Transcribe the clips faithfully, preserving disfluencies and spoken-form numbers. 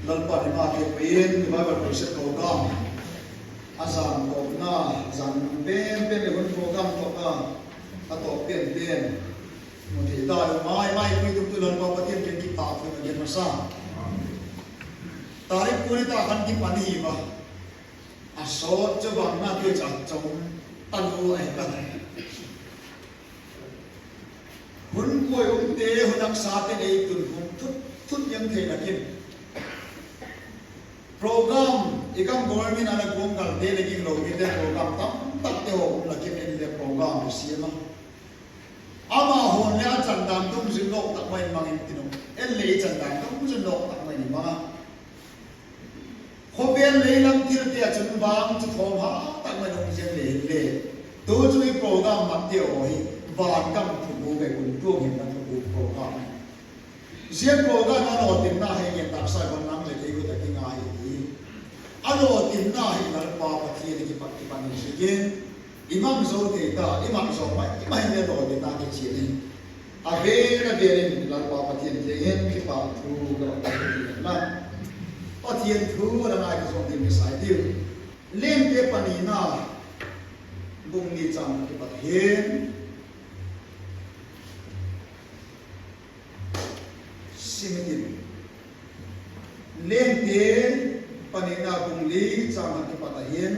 Lalpa'n i mate pui in Bible Crusade program a zan tawpna, zan pen pen leh hun program tawpna a tawp pen pen mu thei ta lo mai mai pui tung tu Lalpa Pathian kiang kipakthu ka gen masa. Tarik kua ni ta khan kipan hi a, a sawt chu vangna tu cha chom tanu ahi ta. Hun kuai umte, hun haksate ei tun hun thut thut hiam thei lakin program, i gam government a la guanggalte leh ginglo mite program tamtakte haw um lakin en le program i siam a, amahaw'n le a chandan dungzui nawk tak mai in mang in tin uh, en le i chandan dungzui nawk tak mai in i mang a. Khawvel lei lam thilte ah chun vang chu thawm ha tak mai in um ziang le hinle, tu chu i program matte haw hi van gam thubu, vei kumtuang hinna thubu program ahi. Zia program a lawtinna hi gen tak sai ban nang leh kei khut a kinga hi ti. A lawtinna hi Lalpa Pathian i kipat kipan in ziakin i mang zo thei ta, i mang zo mai mai le lawtinna kichian in a vel a vel in Lalpa Pathian kiang in kipakthu ka la gen hi la. Pathian thu la ngai ka zong ding kisai tiu. Lengte panina bung li chang kipat hin, sim i tin, Lengte panina bung li chang kipat a hin,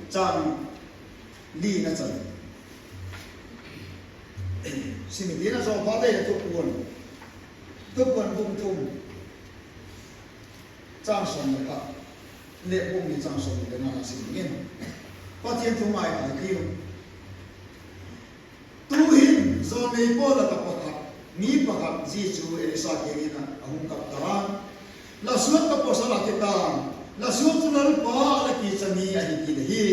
chang lina chan, sim i tin a, zawpha te Thupuan, Thupuan bung thum, chang sawm leh khat leh bung li chang sawm leh nga sim dingin Pathian thu ngai kha tiu. Tu'hin jawlnei pawl lak ah pakhat, mi pakhat, zia chu Elisha kiang in a hung kap ta a, La suak ka pawsal a ti ta'n, la suak chu Lalpa a la kicha ni ahi ti la hi.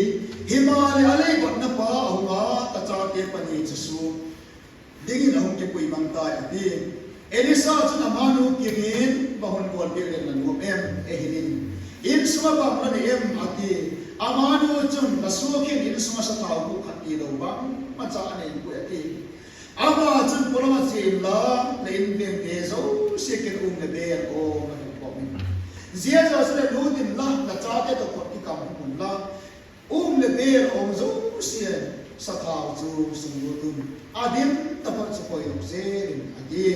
Himaleh a lei batna pa a hung a, ka chate pani chu suak dingin a hung kipui mang tai, a ti. Elisha chun, Amanu kiang in bang hun bawl piak leng la nuam em? Ei hil in, in sung ah bang la nei em? a ti. Amanu chun, La suak hin in sung ah sathau buk khat tilo bangmacha a nei puai, a ti. Ama chun, Pawlam ah chia inla, la invengte zosia ken um leh bêl awm a hung kawm in, zia zosia leh lût inla, la chate tawh kot kikam hung unla, um leh bêl awm zosia sathau chu sung lut un, a dim taphot chu koidok zel in, a ti.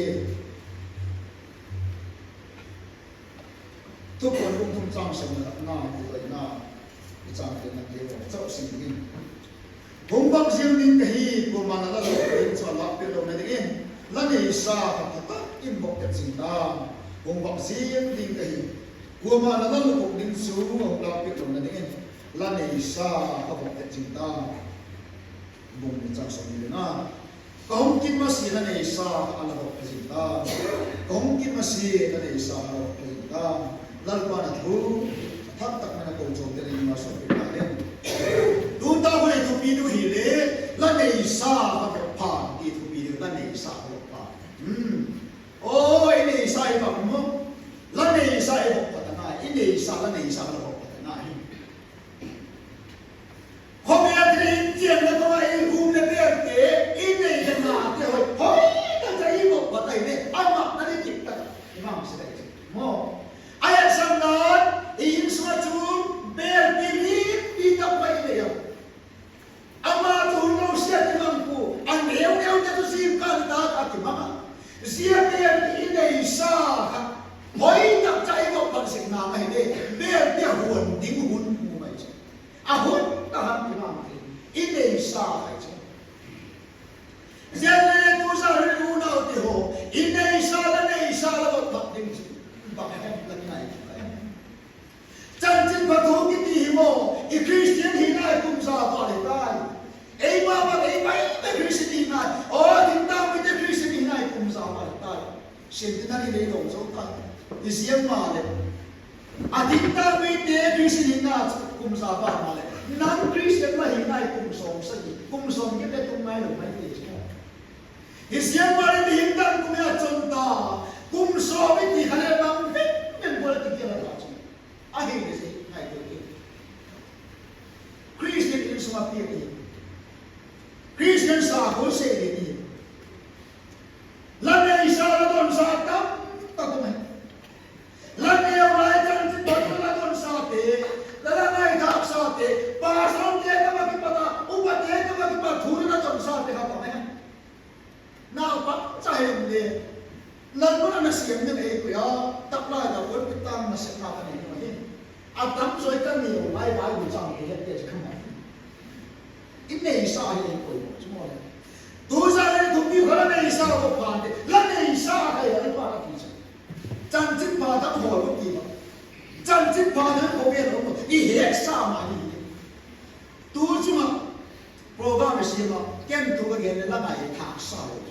Thupuan bung thum chang sawm leh nga, i chang pen na te chau sim dingin, Hung vak ziang ding ka hi, kuama'n la lukok ding chu a lâkpiak lona dingin, la neisa kha pha tak in vok tet zing ta. Hung vak ziang ding ka hi, kuama'n la lukok ding chu a hung lâkpiak lona dingin, la neisa kha vok tet zing ta. Bung ni chang sawmni leh nga, Ka hung kit masia la neisa kha la vok tet zing ta. Ka hung kit masia la neisa kha la vok tet zing ta. Lalpa'n a thu a thak tak mai in a kochuamte ding a sawmpi ta hen. Tu ta hun ei thupi ding hile, la neisa kha vok pha, ti thupi ding, la neisa kha vok pha. Aw, i neisa i vok maw? La neisa i vok pha ta ngai, i neisa, la neisa la vok pha ta ngai. Khawvel ah thil chianna tawh a i um leh bêlte, i nei leh ngate hoi, hoi tak cha i vok pha ta hile, ama na ni kit tak i mang sek ahi chu maw. A hetsakna, i insung ah chun bêl pi pi tak mai i nei a, ama chu hun lo sia kimang pua, a neu neute chu zingkâl tak a kimang a. Zia bêl pi i neisa kha, hoi tak cha i vok pha sek nang ahile, bêl pi a huan ding hun mu mai chu. A hun tak a kimang thei, i neisa kha chu. Zia le tu zan hi unaute haw, i neisa, la neisa la vok pha ding chu bang hem la ngai kha em? Chanchinpha thu kiti hi maw, i Christian hina i kum za val hi tai. Eima bang, eima bang Christian hina, aw, thingtâng mite Christian hina i kum za val hi tai. Centenary lei lo zo tai. I ziang maleh, a thingtâng mite Christian hina chu kum za val maleh, nang Christian la hina i kum sawm sagi, kum sawm giat le tum ngai lo mai ti chu. I ziang maleh mihing dang kum a chon ta, kum sawm i ti kha le bang vek vek bul a ti kei la ta chu. Ahile zia ngaitua kit. Christian insung a piak hi, Christian sakhua sei ding hi, la neisa la sa hem le, nangma'n a na siam ding ei pui a, tak lai ta pulpit tâng nasepna ka nei ding ahi. A tam zaw i ka neu lai Bible chang kihet te chu ka ma. I neisa hi ei poimaw chu maw le. Tu zan le thupi kha la neisa ka pha te, la neisa ka i la pha ka ti chu. Chanchinpha tak hawl u ti a. Chanchinpha tak hawl u ti a, i hetsa ma hi. Tu chung ah program i siam a, ken tu ka gen le la ngaithâksa u.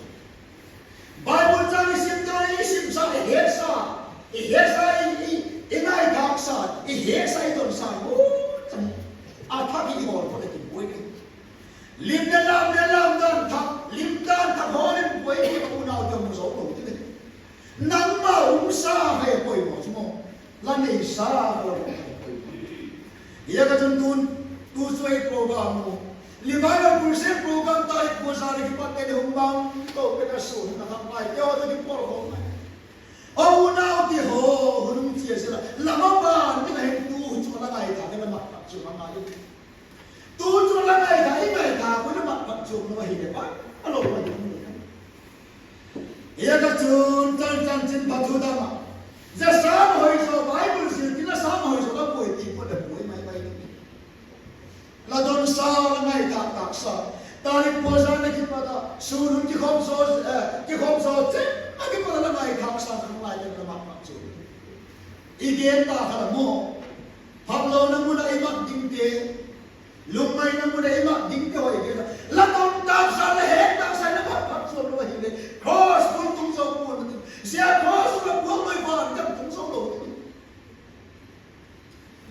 Bible chang i sim ta, i simsa, i hetsa, i hetsa, i, i, i ngaithâksa, i hetsa, i donsa, u, chan, a thak i hawl pua le kibuai ding. Lim le lam le lam dan thak, lim dan thak hawl in buai ding, unaute mu zo lo ding. Nangma umsa hi poimaw chu maw. La neisa ka la poimaw. Hia ka chun tun, tu chu ei program u, Revival Crusade program tarik kua za le kipat te le hung bang to pe ka sun na kha mai te haw ta kipawl khawm mai. Aw unaute haw, hun um chia sela, la ma ban ding a hin tu chu la ngaithâk le la mat pat chu ma ngai. Tu chu la ngaithâk, i ngaithâk u le mat pat chu ma hi le pa, a lo ma ding. Hia ka chun chan, Chanchinpha thu dang a, zia Sam hoi zaw, Bible zil tin a Sam hoi zaw la buai ti pua le buai mai mai. La donsa, la ngaithâk tâksa. Tarik kua za le kipat a, sun hun kikhop zaw, eh, kikhop zaw chen a kipat a la ngaithâksa khanglai le la mat pat chu. I gen ta kha la maw. Phatlona mun ah i mat dingte, lungngaina mun ah i mat dingte haw i gen a. La don tâksa, la het tâksa, la mat pat chu lo ahile, cross bul tung zo pua'n a ti. Zia cross bul a pua'n mai ban dam tung zo lo ti.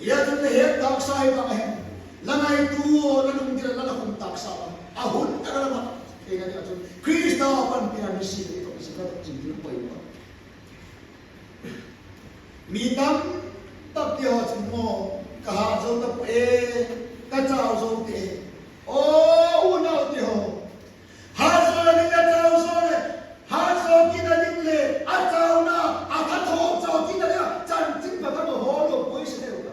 Hia chun la het tâksa i bang ahem? La ngaitua, la lungthim a la khum tâksa a, a hun tak a la mat theina ding ah chun Khrista panpina ni si i tawh si ka tawh chin ding poi lo. Mi tam tak ti haw chun maw, ka hat zo ta pua e, ka chau zo te. Aw unaute haw, hat zo ding le chau zo le, hat zo kit a ding le a chauna, a thathawp zo kit a ding a chanchinpha ka ma hawl lo poi se deu ka.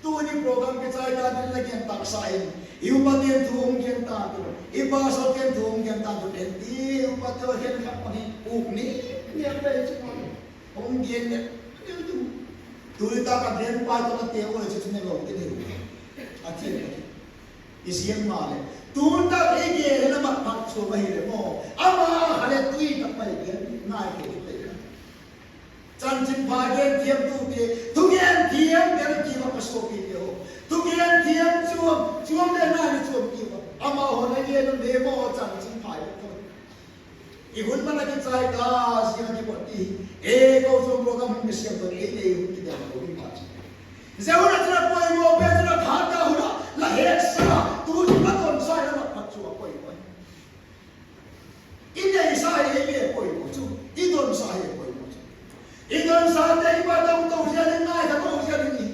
Tuni program kichai ta ding la gen tâksa in, i upate'n thu hung gen ta tu, i pastorte'n thu hung gen ta tu, en ti upate gen kha pani uk ni, ni a pe chu hung gen le, tu ta ka gen pa tawh la te u le chu ne lo ti ni. A ti i siam ma le, tu tak i gen la mat pat chu ma hile maw, ama kha le tui tak mai gen ngai ko te. Chanchinpha gen thiamtute, thugen thiamte kiang ah ka suapite haw, thugen thiam chuam chuam le nai le chuam kiang ah, amau haw le gen le maw chanchinpha i ko. I hun man a kichai ta, zia kipat ti, e ko chuam program hung kisiam to ei le hun kidem lo ding pa chu. Zia hun a chun a poimaw pen chun a pha ta hun a la hetsa, tu chu la donsa la mat pat chu a poimaw. I neisa hi ei poimaw chu, i donsa hi poimaw chu. I donsate i pa dong to zia ding, ngai kha to zia ding i.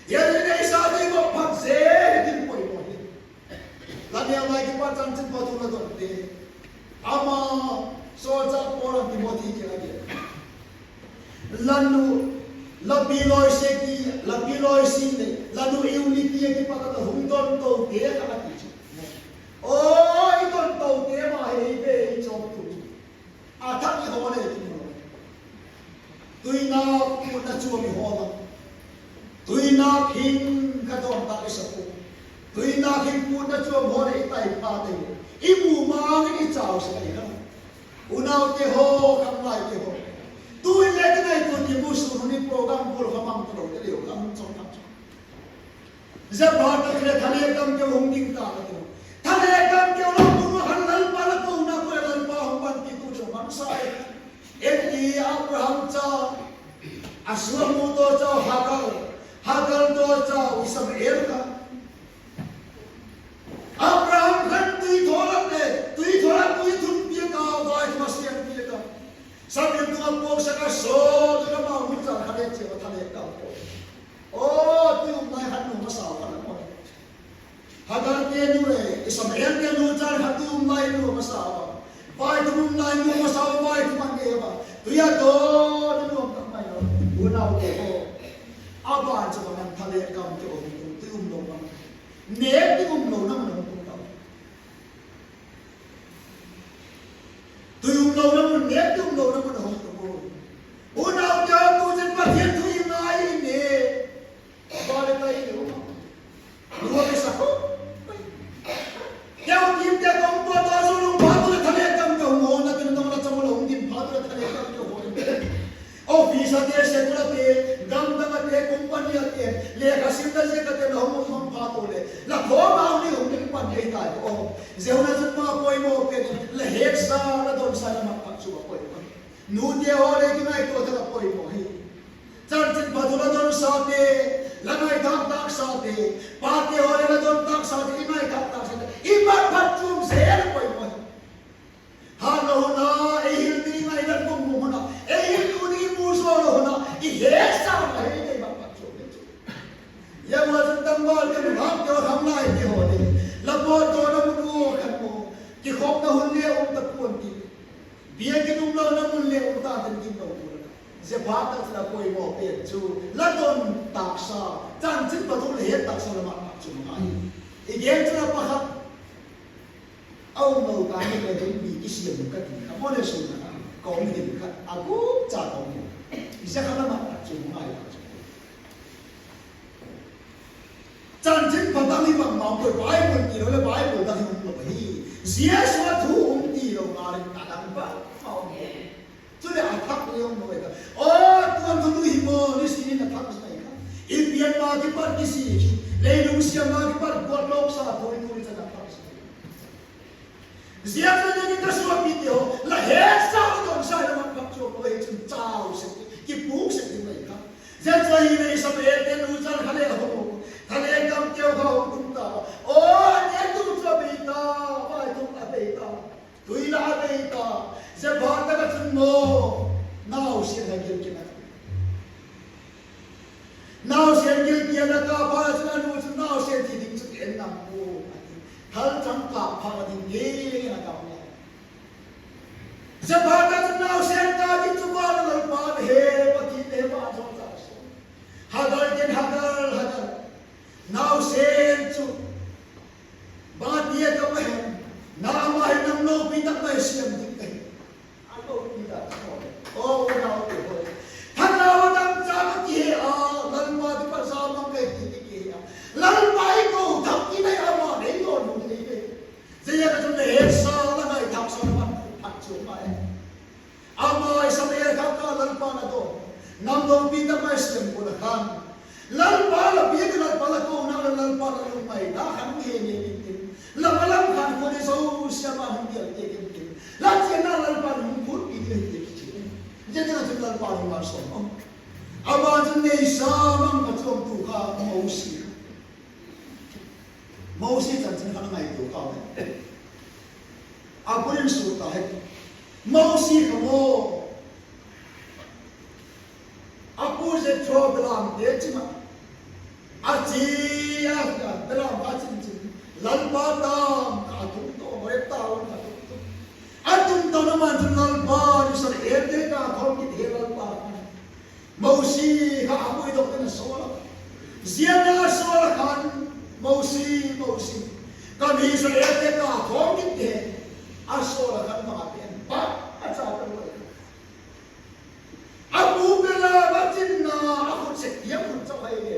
Zia ding i neisate i va phat zia ding poimaw hi. La neu lai kipat chanchinpha thu la donte, ama sawlchâk Paul in Timothy kiang a gen, la nu, la pi Loisi ki, la pi Loisi leh la nu Eunike kipat a la hung don tote kha a ti chu. Aw, i don tote ma hi ei ve i chawm tu. A thak i hawl le ti lo. Tuinâk pûtna chuam i hawl a, tuinâk hing kha dawn tak i sa pua. Tuinâk hing pûtna chuam hawl leh i tai pha te, i mu mang in i chau sek ahi kha. Unaute haw, khanglaite haw, tu in le ka ngaitua ti mu sun hun i program bul kha mang talo te leu ka hung chawm tham chu. Zia pa tak le thale kam keu hung ding ta ka ti. Thale kam keu lo tung a khan Lalpa la kona ko, Lalpa hung panpitu chu mang sa e. En ti, Abraham cha, a suamu tawh chau Hagar, Hagar tawh chau Ishmael kha. Abraham khan tui thaw lak le, tui thaw lak tui thun piak a, vaithum a siam piak a, sabiltung a puaksak a, sawt a, amau nu chan kha le chia a thale kam ko. Aw, tui um lai khan nu masa a kha la maw. Hagarte nu le Ishmaelte nu chan kha tui um lai nu masa a, vaithum um lai nu masa a, vaithum a ne a, tui a dawn a nuam tak mai lo. Unaute haw, a ban chu bang an thale kam keu hung tung, tui umlo bang, ne tui umlona mun hung tung ta. Tui umlo Nute haw le kingaitua thak a poimaw hi. Chanchinpha thu la donsate, la ngaithâk tâksate, pate haw le la don tâksate, i ngaithâk tâksate, i mat phat chuam zel a poimaw hi. Hatlo hun a, ei hil ding a i lat bum bum hun a, ei hil ding i mu zaw lo hun a, i hetsau a hei ei mat phat chuam hi chu. Zia ma chun tangval te, nungâkte haw, khanglai te haw le, la pawtdawna mun u khan maw, kikhopna hun le um ta pua'n ti, biakin um lona mun le um ta ten ginglo pua'n a. Zia phat tak chun a poimaw pen chu, la don tâksa, chanchinpha thu la het tâksa la mat phat chuam ngai. I gen chu la pakhat a um lo ta ni le, hei mi kisiam ka ti kha, maw le sun a ka um din kha, a guk cha ka um din. Zia kha la mat phat chuam ngai chu. Chanchinpha dang hi bangma um puai, Bible tilo leh Bible dang hi um lo hi. Jesu a thu um tilo ngal in a dang bangma um hi. Chuleh a thak le um lo e ka. Aw, tu'n thu tu hi maw, nisin in a thak sa mai kha. I pian ma kipat kisi hi, leilung siam ma kipat guat lawksa tho i tu i chan a thak sa. Ziaziak in ka suapite haw, la hetsau a donsai la mat phat chuam lo hi chun chau sek, kipûk sek ding mai kha. Zia chu ahileh Isabel te nu chan kha le a hung, kha le gamteu kha hung tum ta. Aw, a nêktu chu a bei ta, vaithum a bei ta, tui la a bei ta. Zia phat tak ah chun maw, nausen a gil kit a. Nausen gil kit a, ka pa chun a nu chun nausen thi ding chu en ngam pua a ti. Thalchang kâp phat a ding e, a dam le. Zia phat tak chun nausen ta ding chu va la Lalpa he, Pathian he va zo ta so. Hagar tin, Hagar, Hagar, nausen chu bang a ti a ka ma hem, na ama hi nam lopi tak mai siam ding ka hi. A lopi tak aw, unaute haw, thagau a dam cha ka ti he a, Lalpa kipat za mang ka hi ti ki he a, Lalpa i ko thak ti nei ama nei dawn hun nei ve. Zia ka chun le hetsau la ngaithâksa la mat phat chuam ngai. Ama Isabel kha ka Lalpa'n a dawn, nam lopi tak mai siam pua la khan, Lalpa la bia ka, Lalpa la kona la, Lalpa la lungmai ta khan he nge intin, la malam khan khua ni zosia ma hung gel te intin, la chiana Lalpa'n hung phutpi ding ahi ti. Zia ding ah chun Lalpa hung malsawm a. Ama chun neisa mang a chuamtu kha Mosi. Mosi chanchin kha ngaitua kau le, a bul in sut ta hi. Mosi kha maw, a pu Jethro belamte chim ah a chia, belam kha a chin chin, Lalpa tam kha a tung to, Horeb tau kha a tung to. A tung tona man chun Lalpa'n Israelte ka thawm kit hi Lalpa khan Mosi kha a puidok in a sawl a. Zia na sawl a khan, Mosi, Mosi, ka mi Israelte ka thawm kit hi. A sawl a khan bang a pen pa a cha ta lo. A pu belam a chinna a khut sek tiang khut chau hai le.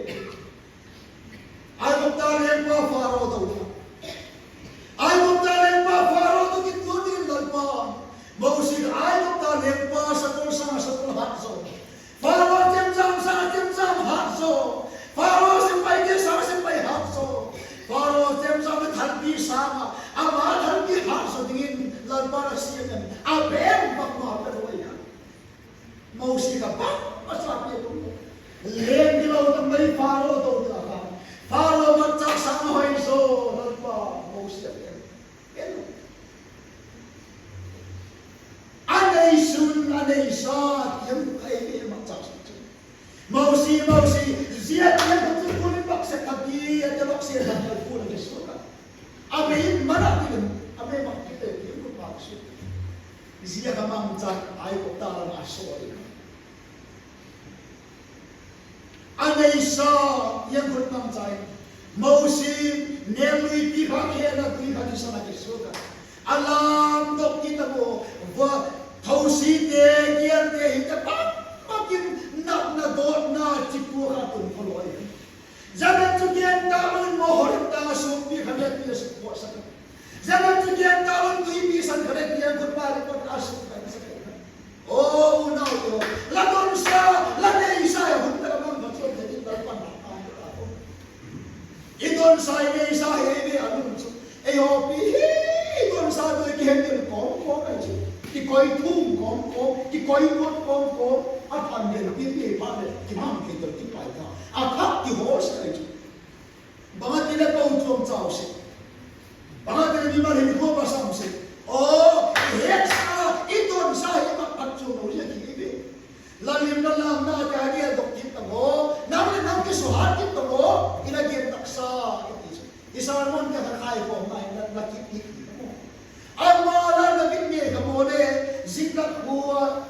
Aigupta lengpa Pharaoh to, Aigupta lengpa Pharaoh to kituak dingin Lalpa, Mosi, Aigupta lengpa sakol sâng a sakol hat zaw, Pharaoh chemjam sâng a chemjam hat zaw, Pharaoh sepaite sâng a sepai hat zaw, Pharaoh chemjam a thalpi sâng a ama thalpi hat zaw dingin Lalpa'n a siam em, a bem bangma pe lo ai kha. Mosi kha bangma cha pi a tung lo. Leng kilo tak mai Pharaoh to ding a kha, Pharaoh matchâk sâng a hoi zaw Lalpa Mosi a pe. A neisun a neisa tiang kha ei matchâk sâng chu, Mosi, Mosi, zia tiang kha chu kul in bak sek kha ti a, ti bak sek kha ti a, kul a kisuak a. A bei in man a ti lem, a bei bak ti le tiang kha bak sek. Zia kha mangcha Aigupta lam a sawl in a neisa tiang khut mangcha in, Mosi, Nêl lui pi kha khen a, tui kha thisan a kisuak a. A lamdok kit a maw, va, thosite, kialte, hite bangma kin, natna dawtna chipua kha tun kha lo ahi. Zia bep chu gen ta lo in maw, Horeb tâng a suakpi kha le tui a sukpawtsak a. Zia bep chu gen ta lo in tuipi san kha le tiang khut pa le pat a suk kha sak a. Aw unaute haw, la donsa, la neisa a hun tak a mang kha chuam thei ding Lalpa'n a ta a. I donsa i neisa hi ei ve a lum chu, ei hawpi hi, i donsa doi kihen ding kawm kawm ahi chu, i koi kawm kawm, kikoinuam kawm kawm, a phan leh pi pi phat leh kimang thei tawh kipai ta. A khat kihawl sek ahi chu. Bang a ti leh kochuam chau sek. Bang a ti leh mimal hin khua va sam sek. Aw, i hetsa, i tonsa hi i mat phat chuam lo zia ki i ve. Lallimna lamna te a gel dok kit ta maw. Nang leh nang kisuhat kit ta maw. I la gen taksa i ti chu, i sermon te kha khai kawm nai la kit i ti maw. Ama la la kit ngei kha maw le, Ziklag khua,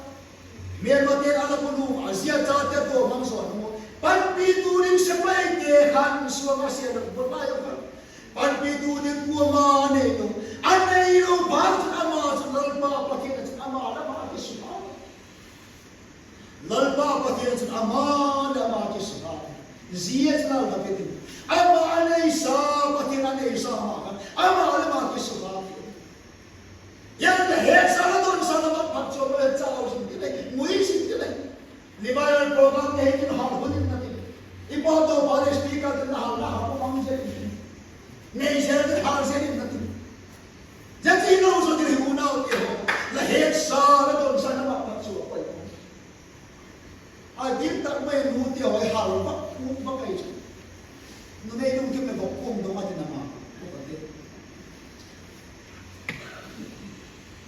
Myanmar te a la pulu a, zia chate a tua mang zaw maw. Panpitu ding sepaite khan suang a sia lo bawt lai kha. Panpitu ding kuama nei lo. A nei lo pa chun ama chun Lalpa Pathian a chun ama le ama kisukha. Lalpa Pathian chun ama le ama kisukha. Zia chu Lal David in, ama a neisa, Pathian a neisa ama khan ama le ama kisukha. Zia chu hetsa la tonsa la mat phat chuam lo le chau zing ti le, ngui zing ti le. Revival program te hi tin hal hun in na ti. I pawtdawpa le speaker tin na hal na hal mang zel in. Nei zel tin hal zel in na ti. Zia chu lo zaw ding hi unaute haw. La hetsa la tonsa la mat phat chuam lo. A ding tak mai nute haw hal vak vak ahi chu. Numei lungthim leh vak kuang dong a ti na ma.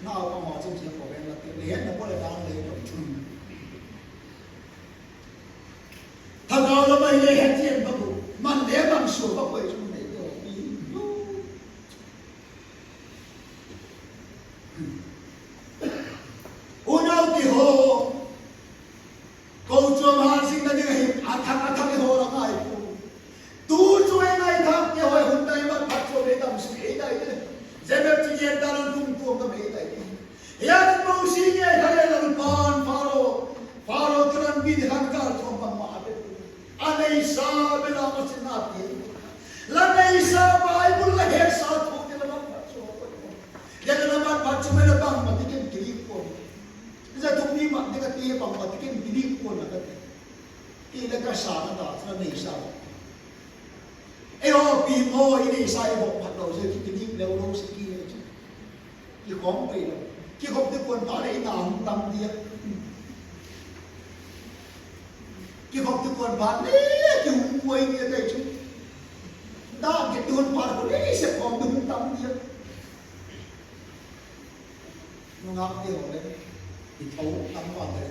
Naupang haw chun chia ko ven la ti. Le het na ko le dan le lo. Thagau lam ahi le het chian vak u. Man le man sua vak u ahi chu numei te haw. Unaute haw, kochuam hâlzingna ding ahi, a thak a thak i hawl a ngai pua. Tu chu ei ngaithâkte haw, hun dai mat phat chuam ei dam suk ei dai te. Zia bep chu gen ta lo, tung tuam ka mei dai te. Hia Mosi ngei kha le Lalpa'n Pharaoh, Pharaoh kilan bi ding khan kâl chuam bangma a pe pua. A neisa bel a ma chin a ti. La neisa Bible la hetsa thu ti la mat phat chuam. Zia la mat phat chuam le bangma ti ken kilik pua. Zia thu mi mat ding a ti bangma ti ken kilik pua la ka ti. I le ka sa na ta chu la neisa. Ei haw pi maw, i neisa i vok phat lo zia ki kilik leu lo si ki le chu. Kikhawm pei lo. Kikhop ding kuan phat leh i na hung tam dia. Kikhop ding kuan phat le kihung puai dia tai chu. Da ki tun phat khu le se khawm ding hung tam dia. Nungakte haw le, i tho tam pa te.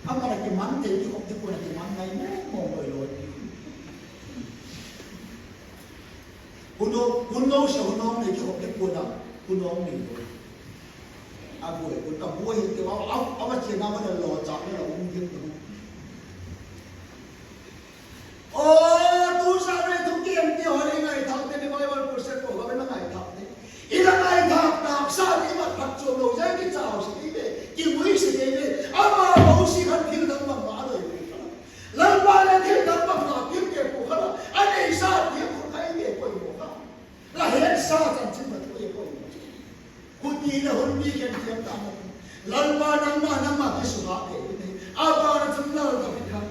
Ama la kiman te, kikhop ding kuan a kiman ngai mawng mawng loi loi. Hun lo, hun lo sa hun awng nei kikhop ding kuan a, hun awng nei lo. A buai, hun ka buai hi te a, a, a va chia na va la lo chak na la um ding tu. Aw, tu sa le thugen ti haw le ngaithâkte ni Bible crusade program la ngaithâkte. I la ngaithâk tâksa i mat phat chuam lo zia kichau sek ei ve, kingui sek ei ve. Ama Mosi khan thil dang bangma a doi pui kha. Lalpa le thil dang bangma thil ke pua kha la. A neisa thil pua kha ei ve poimaw kha. La hetsa chanchin va thu ei poimaw. Huti le hun mi khen thiam ta ma. Lalpa nangma, nangma kisukha te. A ban a chun Lal David kha.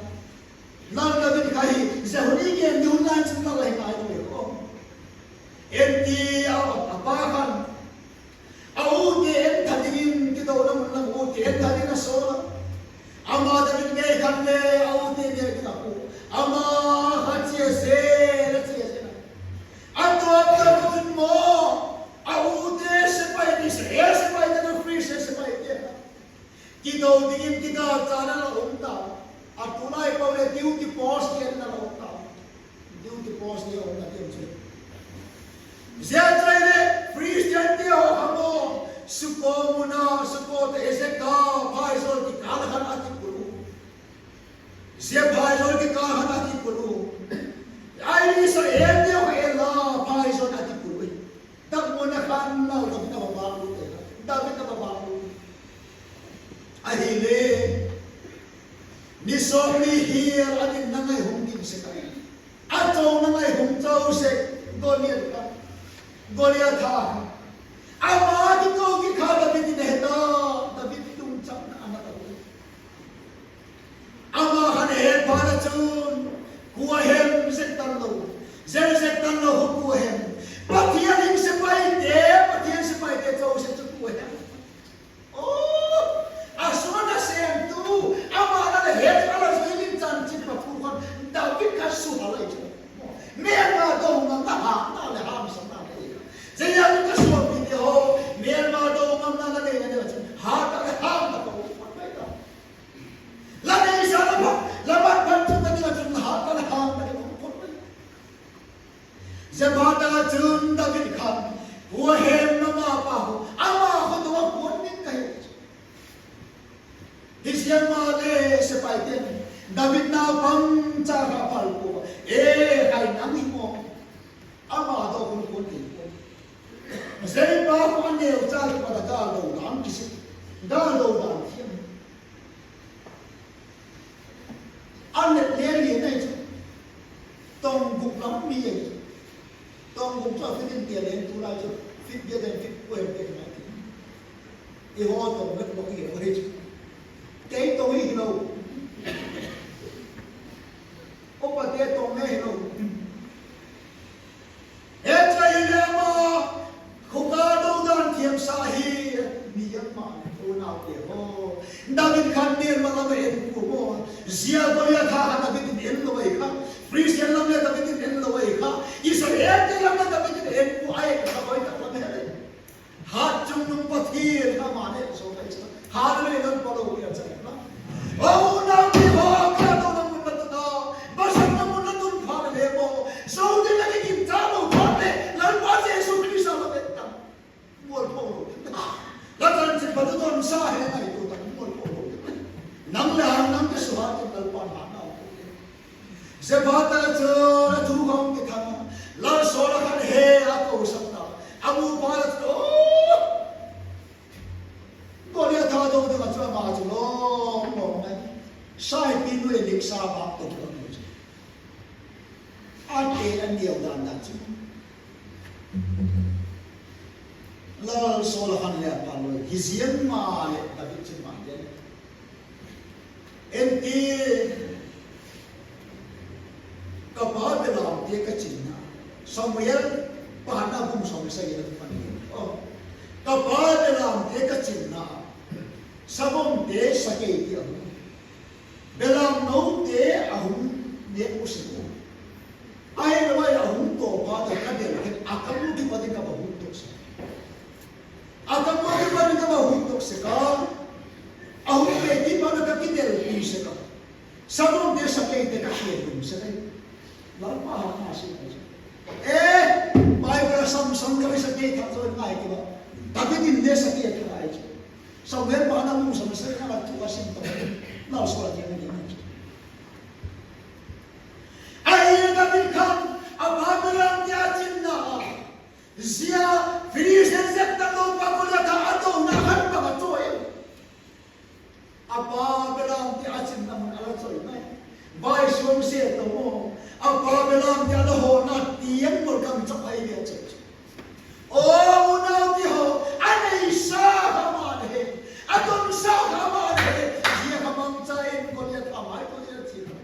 Lal David kha hi, zia hun i gen ding hun lai chun la lai ngai tu e ko. En ti a, a pa khan. A ute entha dingin kidona mun lam ute entha dingin a sawl a. Ama David ngei khan le a ute ngei ding a pu. Ama kha chia zel a, chia zel a. A tawp tawp chun maw, a ute sepai ti, Israel sepaite, Philistine sepaite kha kido dingin kidalchan a la um ta. A tulai pau le duty post gen a la um ta. Duty post gen a um ta ti chu. Zia chu ahileh Philistine te haw kha maw, Sukkoth mun a, Sukkoth te Ezek a phaizawr kikâl khan a kipul u. Zia phaizawr kikâl khan a kipul u. Ai Israelte haw Ela phaizawr a kipul u. Dak mun a khan Lal David a va vâk lut e, David a va vâk lut. Ahile, ni sawmni hial a dinna ngai hung ding sek a, a chona ngai hung chau sek, Goliath kha, Goliath a kha. Ama kiko kikha David in a he ta, David lungchang a na ta. Ama khan a het phat a chun, kua hem zek tan lo, zek zek tan lo kua hem, Pathian in sepaite, Pathian sepaite chau sek chu kua hem. Aw, Hi ziang maleh sepaite'n David naupang cha kha phal pua, e, khai nang hi maw? Ama dawk hun hun ti pua. Zia pa kha a neu cha kipat a gâl do dan kisi, gâl do dan thiam. A nep le lian ahi chu. Tawng guk lam mi ahi chu. Tawng guk chu a fit in tia leng tulai chu fit bia den fit kua hem te ngai ti. I haw tawng vet bawk i ahi chu. Kei tawng hi hilo. Upate tawng le hilo. Hecha hile ama khawkâl do dan thiamsa hi mi ama unaute haw. David khan mêlma lam a en pua maw? Zia Goliath kha David in en lo ahi kha. Philistine lam le David in en lo ahi kha. Israelte lam le David in en pua ahi kha, hoi tak lam he le. Hatchungnung Pathian kha ama le zo ahi chu. Hallelujah, lam pa lo pia cha la. Unaute haw, ka to na mun la tun a, basakna mun la tun phat le maw, zo ding la kigin cha lo phat le, Lalpa Jesu Khrista la vet ta. Mualpho lo. La chanchinpha tu donsa he ngaitua tak mualpho lo. Nang le nang kisuhat in Lalpa'n hatna a pia. Zephatha chu a thu khawm kithang a, Lal Saul a khan he a kosak ta. A mu pa la chu, Goliatha do ding a chu ama chu lawm lawm nai. Saipi nu e lik sa bak to a mu chu. A te a neu dan dan chu. Lal Saul a khan le a pal lo, hi ziang maleh David chu ma gen. En ti, ka pa belamte ka chinna. Samuel, Pathumna bung sawm le sagi a pan in. Ka pa belamte ka chinna. Sabawmte sakei ti a hung. Belamnote a hung nêk u sek u. Ahilo a hung tawp phat a ka del khen a, ka mu kipat in ka va hung tok sek. A ka mu kipat in ka va hung tok sek a. A hung pe kipat a ka kidel pi sek a. Sabawmte sakeite ka khen lum sek ahi. Lalpa hatna sim ahi chu. E, Bible a Samson kha sakei thak zo ngai kei a. David in le sakei a thak ahi chu. Samuel Pathumna bung sawm le sagi a thu a sim to. Lal Saul a gen ding ahi chu. Ahileh David khan a pa belamte a chinna a, zia Philistine zepna lopa Goliatha a dona khan bang a chawi. A pa belamte a chinna mun a la chawi mai. Vaisawmse to maw, a pa belamte a la hawna tiang mawl kam chak ahi le a chawi chu. Aw unaute haw, a neisa kha ama ahi, a tonsa kha ama ahi. Zia kha mangcha in Goliatha a mai tawh zia a thi a.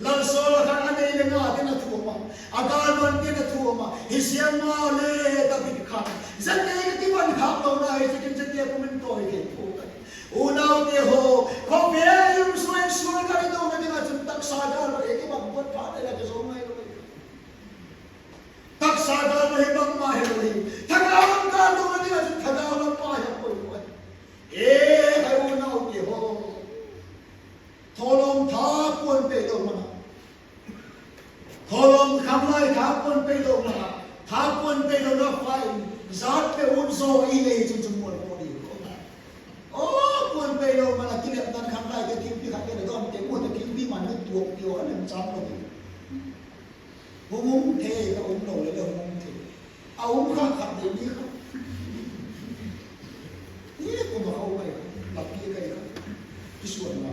Lal Saul a khan a nei le nga tin a thuam a, a gâlvan tin a thuam a, hi ziang maleh David khan, zia te ka kivan khâk lona hi ziakin zia te pum in tawi thei pua ka. Unaute haw, khawvel um sung in sual ka ridona ding ah chun taksa gâlvan ei kibang buat phat leh la kizo ngai lo. Taksa gâlvan hi bangma hilo hi, thagau lam gâldona ding ah chun thagau lam pa hi a poi poi. E, hai unaute haw, thawlawm tha puan peilo man a, thawlawm khanglai tha puan peilo man a, tha puan peilona pa in zat pe ut zaw i lei chun chun mualpho ding. Aw, puan peilo man a kilepna khanglai te thingpi khat te le dawm te mu te thingpi man ni tuak ti a lem chang lo hi. Hung um thei ka um lo le le hung um thei. A um kha khat dei ni kha. Ni kum a kha um ai kha, la pi kai kha. Kisuan la.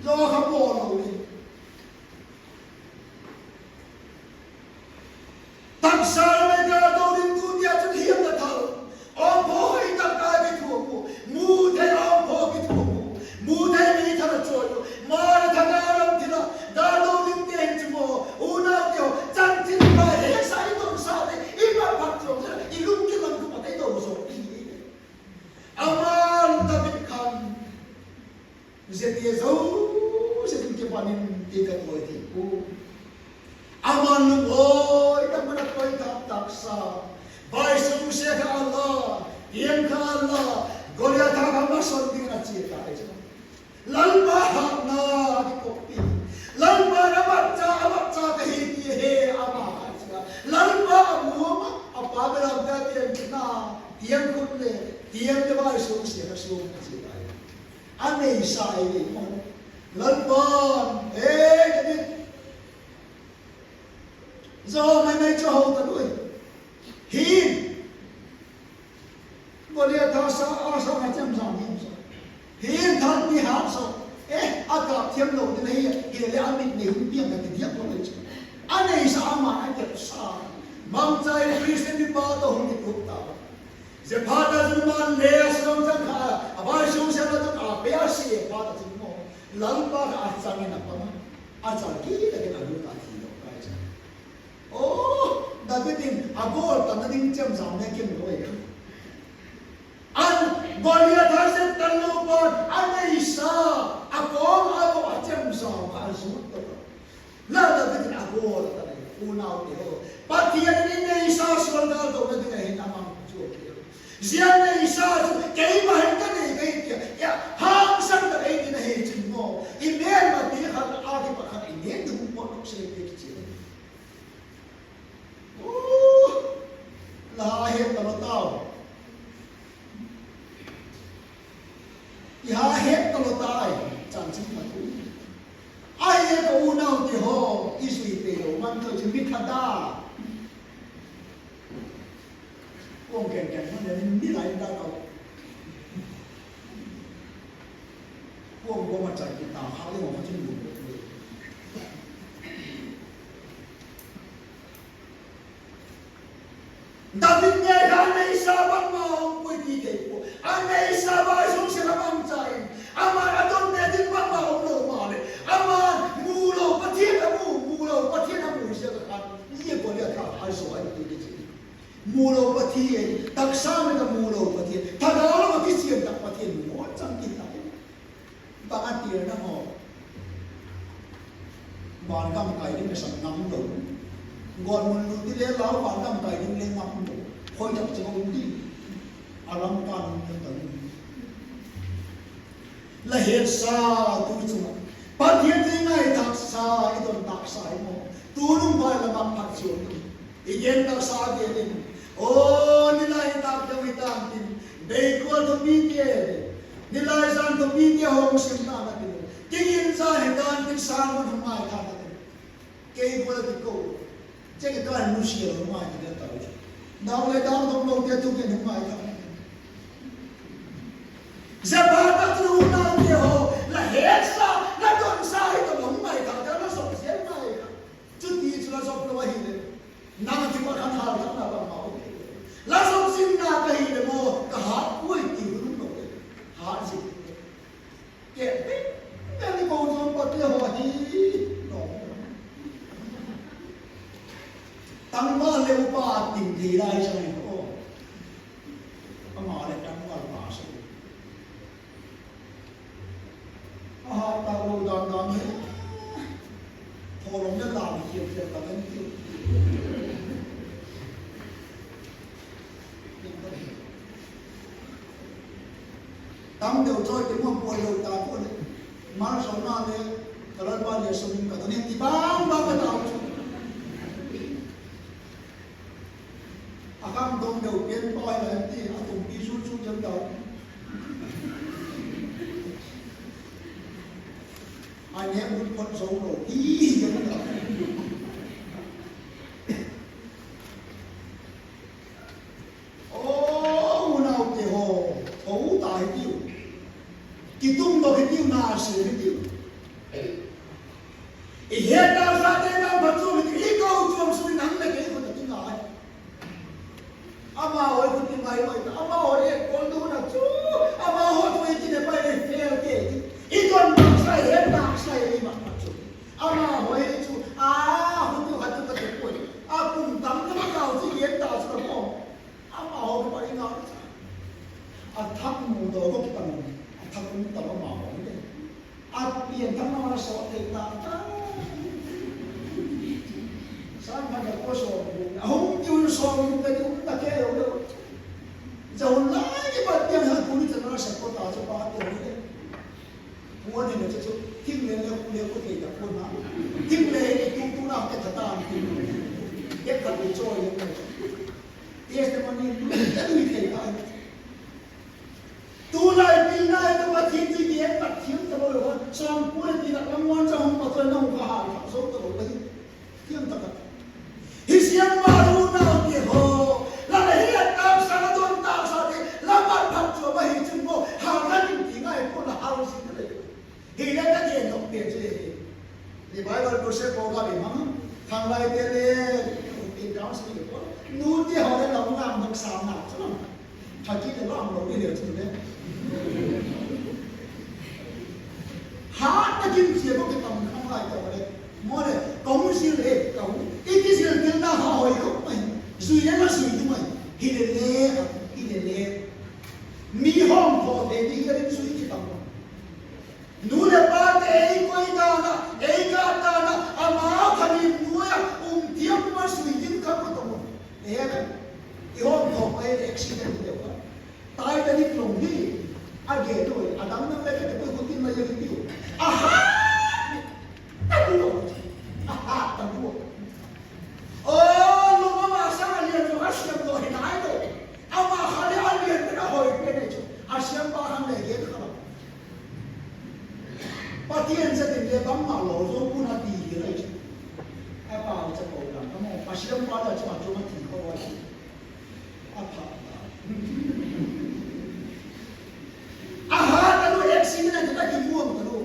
Zo kha paw lo ni. Taksa le gâldo ding tu tia chun hiam la thal. Awmphaw hoi tak a kithuam u, mu thei awmphaw kithuam u, mu thei mi tha la chawi u, ma le thagau lam thil a gâldo dingte hin chu maw, unaute haw, chanchinpha hesa i donsate i phat phat chuam zia i lungthim lam tu pat ei do zaw i hi. Aman David khan zia ti zosia ding kipan in ti ka tawi thei pua. Aman lungawi tak man a tawi tak taksa, vaisawmse kha a la, tiang kha a la, Goliatha kha mason dingin a chia tai chu. Lalpa hatna a kikoppi, Lalpa a matcha, a matcha ka hi ti he ama kha chia, Lalpa a muam a, a pa belamte a tiang kha, tiang khut le, tiang le vaisawmse kha suang a chia tai. A neisa ei ve maw. Lalpa'n, ei, David, zo mai mai chu ho ta lui. Hin, Goliath a sa, a sa a chemjam hin zo. Hin, thal mi hat zo. E, a kâp thiam lo ding ahi, hileh a mit nei hun piang ka ti diak lo ahi chu. A neisa, ama'n a tepsa. Mangcha in Philistine mipa tawh hung kitup ta. Zia phat a chun ama'n le a suang chang kha, a vaisawng siatna tawh a pe a, sia phat a chun maw, Lalpa kha a chang in a pang a, a chal kit tak in a lut a, thi lo kai chu. Aw, David in a gawltanna ding chemjam ne kem lo ei kha. An, Goliath a zet tan lo pan a neisa, a kawng a baw a chemjam kha a zut to. La David in a gawltan, unaute haw, Pathian in i neisa sual gâl dona ding a hin a mang chu a ti. Zia neisa chu keima hin ka nei ka hi tia, hangsan tak ei tin ahi chin maw, i mêlmate khat a kipat khat i nêk ding um pawt lok se ti chi. La ha het talo tau. I ha het talo tai, chanchin pha thu. Ahi e ka unaute haw, i zui pe lo man tawh chu mi thada. Kuang keng keng man le ni lai ta tau. Kuang kuang a chai ki ta kha le ma chin bu. David ngei kha a neisa bangma um puai ti thei pua. A neisa vaisawng siatna mangcha in, ama a donte ding bangma um lo maleh, ama mu lo Pathian a mu, mu lo Pathian a mu ziak a khan, zia Goliath kha a zaw ahi ti kichi. Mu lo Pathian, taksa mit a mu lo Pathian, thagau lam ah kichian tak Pathian mu ngawn chang ti tak. Bang a tina haw. Van gam kai ding le sak ngam lo. Gawtmun lut ti le lau, van gam kai ding le ngam lo. Khoi tak chu um di. A lam kan um le tak. La hetsa tu chung ah, Pathian i ngaithâksa, i don tâksa i maw, tu nung vai la mak phat chu i gen tâksa a gen in. Aw, nilai tak dang hi tan tin, beikual thupite, nilai zan thupite hung sim tan a tin, tingin zan hi tan tin, sâng mun hung ngai tan a tin. Kei gual a kiko, cheki ka nusia lo ngai ti le tau chu. Dang le dang dong lote thu gen hung ngai tan a tin. Zia phat a chun unaute haw, la hetsa, la donsa hi tawh hung ngai tan a, la sawp ziang ngai a. Chuti chu la sawp lo ahileh, nang a kipat khan hâlthakna bangma um. La sawp zing na ka hileh maw, ka hat puai ti hun um lo. Hat zing. Ke, ke ni ko zong pate haw hi, no. Tangval le upa ting thei lai sa ni ko. Ama le tangval pa sa. A hat tak lo dan dan hi. Thawlawm le lam khial khial tak en ti. Tam deu chawi te maw, puai lo ta pua le, malsawmna le, ka Lalpa le sawm in ka don in ti bang bang ka tau chu. A kham dong deu pian pawi la ti, a tumpi chu chu jan tau. A ne mun phot zo lo ti hi jan tau. Aw, unaute haw, tho ta hi tiu. Kitungdok hi tiu, na se hi tiu. I hetna zate nang phat chuam hi tiu, i kochuam sung in nang le kei khut a ti ngai. Amahaw i khut ti ngai mai ta, amahaw i et pawl duna chu, amahaw chu i ti le pai le fel te ti. I don tâksa, i het tâksa i mat phat chu, amahaw hi chu, a, khut tiu khat chu ka ti puai. A kum tam chu ka tau chu i et ta chu ka pawm. Amahaw kipat i ngak cha. A thak mu daw gawp tam, a thak um tam amahaw hi le. A pian thak ma la sawt thei ta ta. Sâng khat a ko sawt mu. A hung ti un sawt mu ka ti um ta kei lo le. Za hun lai kipat pian ha ku ni cha na sa ko ta cha pa te hi le. Puan hi le chu, thing le le khu le khu thei ta puan ha. Thing le hi tu tu na ke tha ta an ti. Ke khat le chawi le. Testimony lui thei ta. Tulai pilna hi tu Pathian ti gen Sawm kua le ti lak lam ngan chang hung pa toi na hung ka hal thak zo talo ka hi. Tiang tak a. Hi siam ma lu nau ti haw. La le hi a tâksa, la don tâksa ti, la mat phat chu a ma hi chun maw, hal na ding ti ngai pua, la hal zing le. Hi le ka gen nop pen chu hi. Revival Crusade program i mang. Khanglaite le, ti dang si ko. Nu ti haw le lam nang bak sam na chu lam. Tha kit le lam lo ni le chu le. Hat na kin chia ko ke tam khanglaite haw le. Maw le, ka hung zil e, ka hung. I kizil til na ha hoi ko mai. Zui le ma zui tu mai. Hi le le, hi le le. Mi hawm ko te ni ka rin zui ki tam. Nu leh pate ei koi dan a, ei gâk dan a, ama kha ni nuai a um tiam ma sui ding ka ko tawm. E, i hawm thawk ai accident deu a. Titanic lawm hi, a gen ui, a dang dang le ka te pui kutin ma ya tiu. A hat ta lu, a hat ta lu. O, lawm ama sâng a lian chu a siam daw hi nai lo. Ama kha le a lian pen a hoi pen ei chu. A siampa khan le gen kha lo. Pathian zat in le bangma lo zo pun a ti hi lai chu. A pa le cha ko dan ka maw. A siampa le chu a chu a ti kha lo. A pha. A hat ta lu, accident a ti ta ki muang ta lu.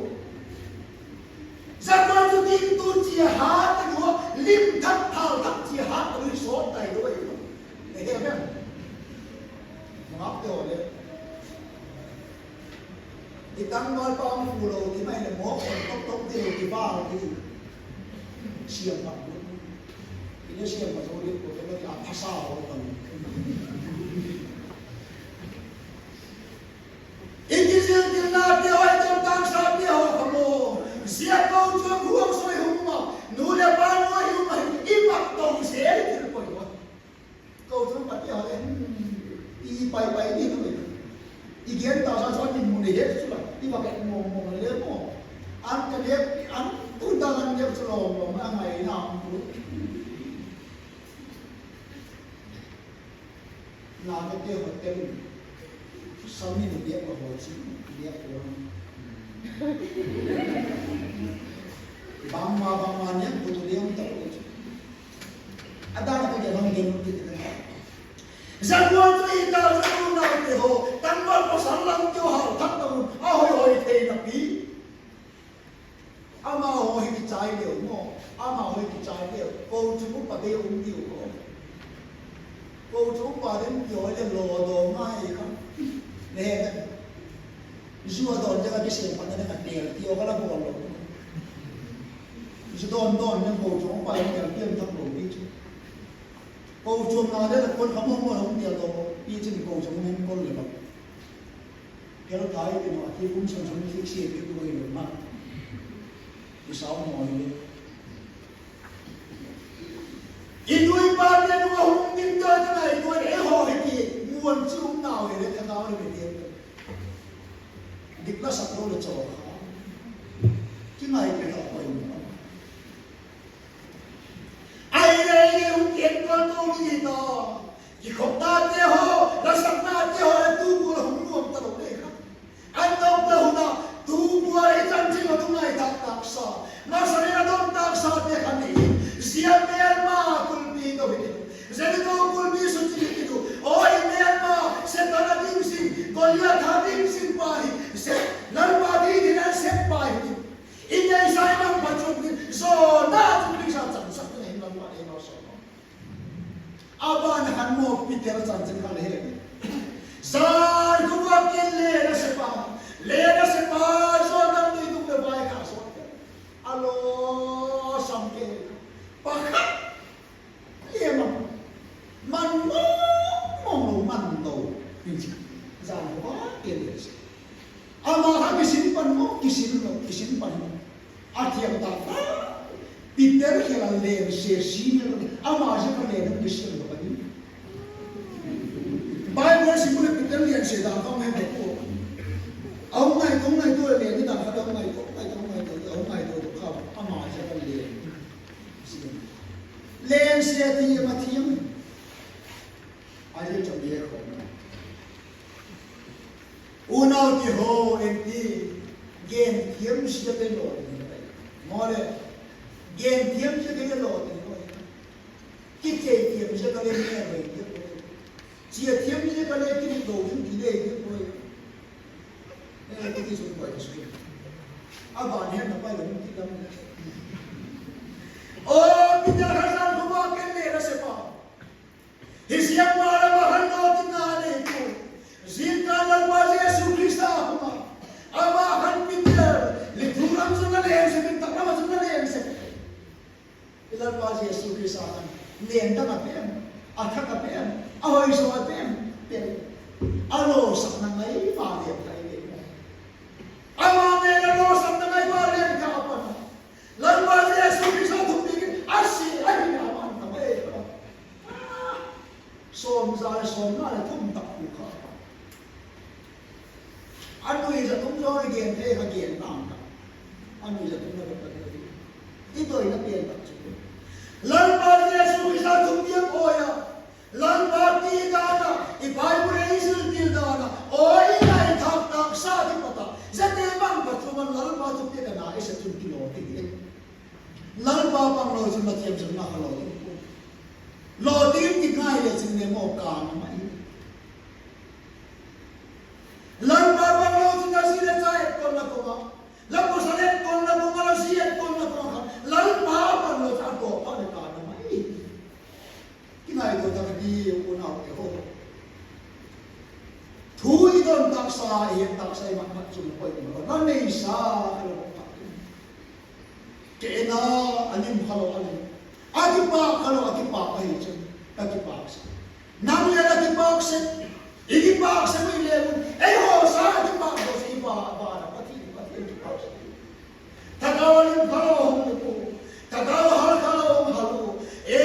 Zatuan chu tin tu chi a hat ta lu, lim thak thal thak chi a hat ta lu, sawt tai lu ai. Amen. Ngap te o le. I tangval pa hung pu lo ti mai le maw, tok tok ti lo ti ba ti. Siam pa. I le siam pa zo le ko te a phasa ho ta. I kizil til na te haw, i don tâksa te haw kha maw. Zia ko chu huang soi hung ma. Nu leh pa nuai hung ma. I mak to se i til poi ma. Ko chu pa te haw le. I pai pai ni tu. I gen ta sa sa ni mu le he chu la. I mak et mong mong le maw. An ka le, an tu ta an le chu lo lo ma ngai na tu. Namite hotel in, samin biak la haw chi, biak la. Bangma, bangma niam pu tu niam ta pu chu. A dan ka gen hong gen ti te. Zatuan chu i ta chu nau te haw, tangval pasal lam chu hal thak ta un, a hoi hoi thei na pi. Amahaw hi kichai leu maw, amahaw hi kichai leu, kochuam upa dei um diu ko. Kochuam upa dei um ti haw le lo daw ngai kha. Le, zu a dawn ding a kisem pan a ding a tel ti haw ka la bawl lo. Zu dawn dawn ding kochuam upa dei tel pian thak lo ti chu. Kochuam na le la kon kha maw maw hung tel lo, pi chin kochuam hung kon le ba. Hel tai ti maw, a ti kum san san thik sia ti tu i lo ma. I sau maw i le. I nu i pa te nu a hung ding ta ta nai ko e haw hi ti, muan chu um nau hi le ka nau le mi ti. Dik la sak lo le chaw kha. Ki ngai pe ta ko i ma. Ai le, ai le, hung kientuan to ni ta. Kikhopnate haw, lasaknate haw le tu gual hung nuam talo le kha. An dawk ta hun a, tu gual i chanchin a tu ngai tak taksa. Masa le a dawk taksate kha ni. Zia mêlma kulpi to hi. Zia to kulpi suchi hi tu. Aw, i mêlma, Setan a ding zing, Goliath a ding zing pa hi. Lalpa ding in a sep pa hi. I nei sai lam pa chu zawna chu Khrista chansakna hin lam pa ei malsawm. A ban a khan maw Peter chanchin khan he. Zan khu va kin le na sepa, le na sepa zawna tui tuk le vai kha sawt. A lo sam ke. Pakhat Ema, man mawng mawng lo, man lo. Zan ko a ken le si. Ama kha kisin pan maw, kisin lo, kisin pan maw. A thiam ta ta. Peter khel a len se si ni lo. Ama zia kha len kisin lo ka ni. Bible sim le Peter len se dan ka ngai ko. Au ngai ko, ngai ko len ni dan ka ngai ko, ngai ko, ngai ko, au ngai ko kha. Ama zia kha len. Len sia ti ma thiam. A le chawm le khawm. Unau ti haw en ti. Gen thiam zia ka lo ding ahi. Mawle, gen thiam zia ka lo ding ahi. Kichei thiam zia ka le ne bai thiam ahi. Chia thiam zia ka le ki lo ding ti le thiam ahi. E, ti ti sun bai sun. A ban hen na pai lo ti lam. O, Peter Kha Siangthou a ken le na se pa. Hi siam ma la ma han lo ti na le tu. Zia ka Lalpa Jesu Khrista a hung a. Ama khan Peter, li thu lam sun na le se, min tak lam sun na le se. I Lalpa Jesu Khrista khan, len dang a pen, a thak a pen, a hoi zo a pen, pen. A losakna ngai ma le kai pen. Ama nen a losakna ngai ma le kai a pan. Lalpa Jesu Khrista thupi in a si ahi a man ta mai. Sawm za le sawm nga le thum tak pu kha. A nuizat um zaw le gen thei kha gen nang ka. A nuizat um na ka. I doina pen tak chu. Lalpa Jesu Khrista thupiak awi a. Lalpa ti dan a, i Bible ei zil til dan a, awi i ngai thak taksa kipat a, zia te bang pa chu man Lalpa thupiak a na i se chun kilo ti le. Lalpa pang lo chun na thiam chun na kha lo ding. Lo ding ti ngai le chun le maw ka na mai. Lalpa pang lo chun a zi le cha et kon na koma, la pawsal et kon na koma, la zi et kon na koma kha, Lalpa pang lo chun a tawp a le ka na mai. Kingaitua tak hi unau te haw. Thu i don taksa, i het taksa i mat mat chun poimaw lo, la neisa kha lo tak. Ke na a lim kha lo a lim. A kipak kha lo a kipak ahi chun ka kipak sek. Nang le la kipak sek. I kipak sek i le un. Ei haw sa a kipak lo sek i ba, ba la Pathian, Pathian kipak sek. Thagau lim kha lo hung lim u. Thagau hal kha lo hung hal u. E,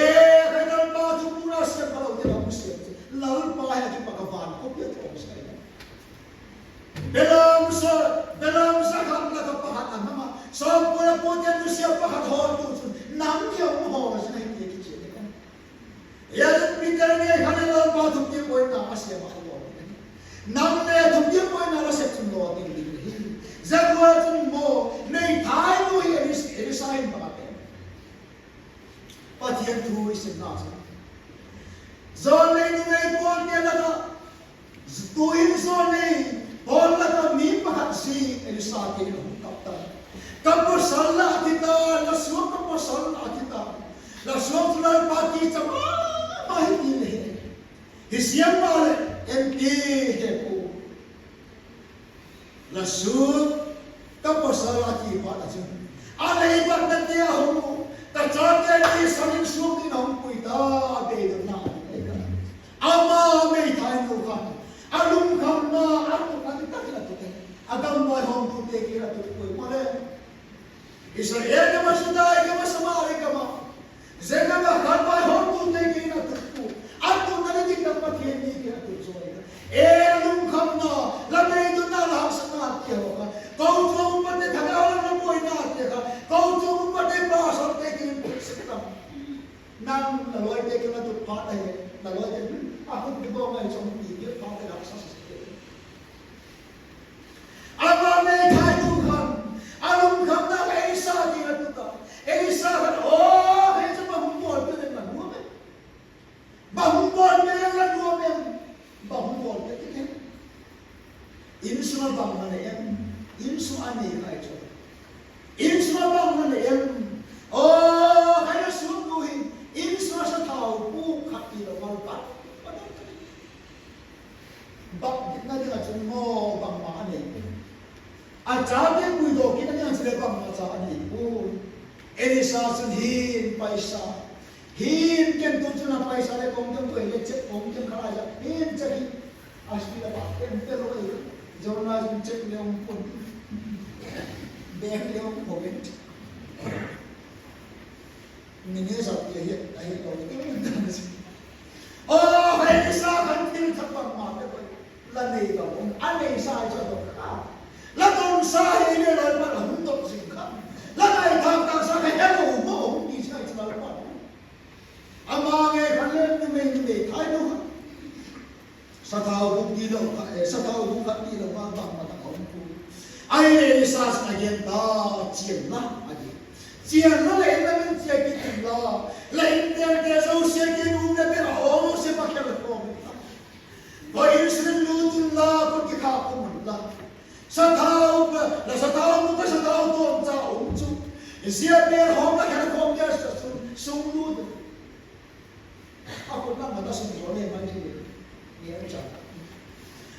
kha Lalpa thu pura siam kha lo te la hung siam. Lalpa he kipak a van khawpi a thawm sai. Belam sa, belam sa khat la ka pakhat a mang a. Sawmpua le pute nusia pakhat hawl tu chun, nang kiang hawl a sin ahi ti kichian e. Hia chun Peter ngei khan Lalpa thupiak buaina a siam a kha lo. Nang le thupiak buaina la sep chun lo ding ding hi. Zia gual chun maw, nei thai nu hi Elis-, Elisa in bang a pe. Pathian thu i simna chu, John lei numei pawlte lak ah, tu'hin John lei pawl lak ah mi pakhat zi Elisa kiang in a hung kap ta. Ka pawsal la, a ti ta, la suak ka pawsal la, a ti ta. La suak chu Lalpa kicha ma ma hi ti le hi. Hi siam maleh en ti he pu. La suak ka pawsal a ti phat a chun, a lei batnate a hung u, ka chate ni san in suak in a hung pui ta, a beidonna a ti ka. Ama meithai nu khan, a lungkhamna a tuk a ti tak in a tuk e. A gam vaihawmtute kiang a tuk pui maleh. Israel gam ah, Juda gam ah, Samari gam ah, zia gam ah khan vaihawmtute kiang a tuk pui. A tukna ding tak Pathian ni kiang a tuk zaw e. E, lungkhamna, la beidonna, la haksatna ti haw kha, kochuam upate, thagau lam la buainate kha, kochuam upate, pastorte kiang in tuk sek tam. Nang la lawite kiang a tuk phat ahi, la lawite, a khut kibawl ngai chawm ti kiang phat ahi, haksa sa sa. Ama meithai nu khan, a lungkhamna kha Elisa kiang a tuk a. Elisa khan, aw, kei chu bang hung bawl te leng la nuam em? Bang hung bawl te leng la nuam em? Bang hung bawl te ti em? Insung ah bang la nei em? Insung a nei lai chu. Insung ah bang la nei em? Aw, kei la suak nu hi, insung ah sathau puk khat ti lo mal pat. Baptisma ding ah chun maw bangma a nei pua. A chate puidaw kitna ding ah chule bangma cha a nei pua. Elisa chun hin paisa, hin ken tu chun a paisa le kong tem koi le chek kong tem kha la ja hin chek hi. A sui la ba tem te lo ei. Jona chun chek le ong pun. Bank le ong pun. Manager ti hi, ahi lo, ti mun dan si. Aw, hai Elisa khan thil thak bangma pe koi. La nei lo, a neisa chu a dok kha. La donsa hi le Lalpa'n a hun dok zing kha. La ngaithâk tâksa kha he lo maw, hung ti zing ahi chu Lalpa'n. Ama ngei khan le numei, numei thai lo kha. Sathau buk ti lo kha, eh, sathau buk khat ti lo kha bangma tak a um pua. Ahileh Elisha chun a gen ta, chian la, a ti. Chian la, la in lam in chia kit inla, la in vêlte zosia kiang in um leh bel a hawng zosia pakhat la khawm inla, koi in sung in lut unla, koi kikhâk khum unla, sathau, la sathau mu ka sathau tawmcha um chu, zia bel hawng la khat khawm kei sa chun sung lut un. A khut lam a ta sung zaw le mai hi le, ni a cha.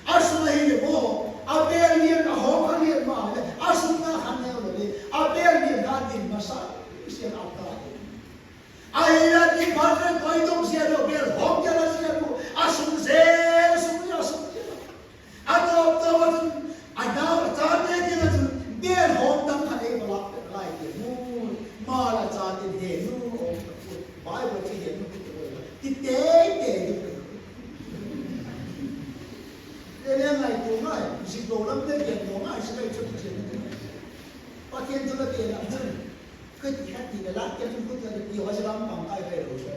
A sung ahi le maw, a bel lian a hawng kha lian ma le, a sung na khan neu le, a bel lian kha din masa sian a ta. Ahileh ti phat le koi dong zia lo bel hawng kei la zia lo, a sung zel, a sung zel, a sung zel. A tawp tawp a chun, a nau a chate kiang ah chun, bel hawng dang khat ei va lâk pek lai ti mu. Mal a chate'n he nu, Bible chu he nu ti tei tei ding. Te le ngaitua ngai, ziklo lam te gen lo ngai, ziklo chu ti chen. Pathian thu la gen lam chun, ka ti kha ti le lak ke chun kut la ti ho zia lam pang kai ve lo sa.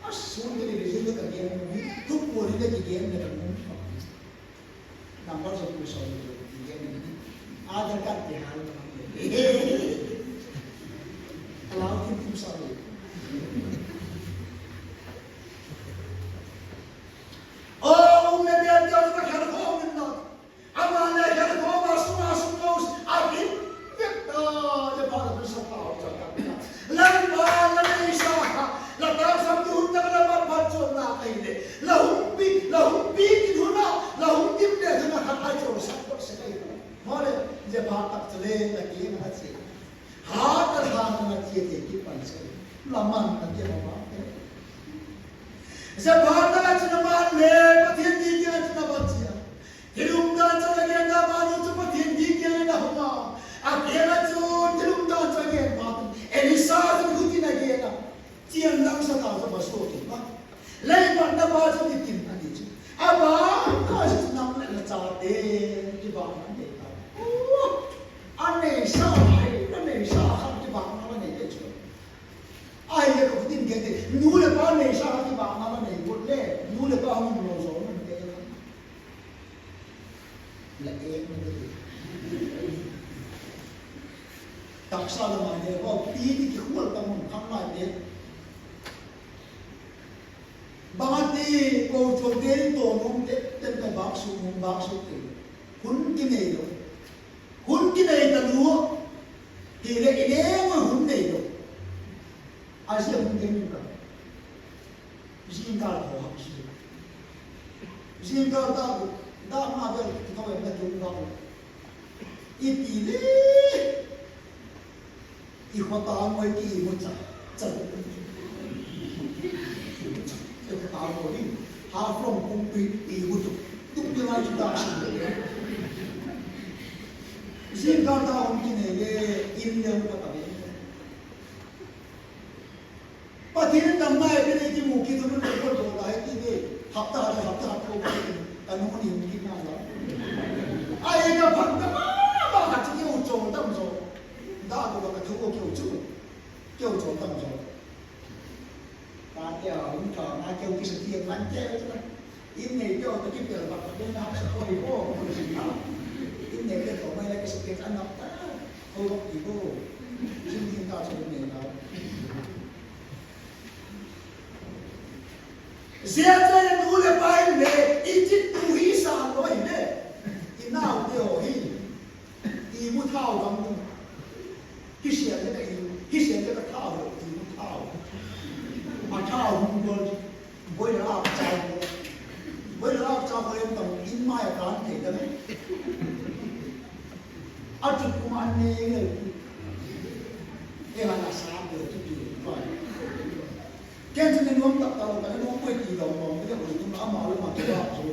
A sun te le zia ka gen, thupuan in la ti gen le ka mu. Number zo ku so ni ti gen ni. Aadhaar card ti hal. Alau kin kum sa ni. O, um le bel te ka khan khawm inla, ama le khan khawm a sung a sung lo, a kin vek ta, le pa la sa ta cha ta. Lalpa, la neisa kha, la tâksam ti hun tak la ma phat chuan na kai le, la hung pi, la hung pi ti hun a, la hung dim le hun a kha a chaw sak ko se kai. Mawle, Zebha tak chu le la kiang a chia. Ha ta ha ta na chia te ki pan se. La man ta ke ma ma. Zebha tak chu na man le, Pathian ni kiang chu na va chia. Thil umdan chu la gen ta, manu chu Pathian ni kiang in a hung a. A kiang ah chun thil umdan chu a gen ma chun Elisha chun khutin a gen a. Chian lang sa ta chu va suak in ma. Lei patna pa chu ti tin a ti chu. A ba ka chu nam le la chate kibakna nei ta. A neisa, a neisa kha kibakna la nei te chu. Ahile ka khutin gen ti, nu leh pa neisa kha kibakna la nei ut le, nu leh pa hung lo zo man te. La e ma te. Taksa la ma ne, ko pi ti kikhual ta mun kham lai te. Bang a ti, ko chon te to nom te, ten ta bak su, nom bak su te. Hun kinei lo. Hun kinei ta lua. Hile i le ma hun nei lo. A zia hun te ni ka. Zingkal thaw hak si. Zingkal ta, da ma bel ti ka wen na tum ka. I ti le. I khawtâng ngoi ki i mu chak chak. I khawtâng ngoi ding. Haflong pumpi i mu tuk. Tuk ni lai chu ta si. Zingkal ta hung kinei le, in le hung ka ta le. Pathian in damna ei pe ding kimu kit un le, bol bol lai ti ve. Hapta le hapta ko ka nu ni hung kit na la. Ai ka phat ta ma ma ka chu keu chawl tam zaw. Da ko ka thu ko keu chu. Keu chawl tam zaw. Ka tia hung tha na keu kisa ti man te chu. In nei teu ta kipel bak ta na sa ko i ko. In nei teu to mai la kisa ke an nak ta. Ko bak i ko. Zing zing ta chu nei na. Zia chu nu leh pa in le i chit tu hi sa lo hi le. I naute haw hi. I mu thau dang ding. Hi sian le ka i, hi sian le ka thau lo, i mu thau. A thau hung bol. Boiler a chau ko. Boiler a chau ko em tang in mai a kan thei ta le. A chu kum an ne le. E han a sa ko chu ti ko. Ken chu ni nuam tak tak lo, ka ni nuam poi ti lo, nuam te ko tum ama lo ma te ba zo.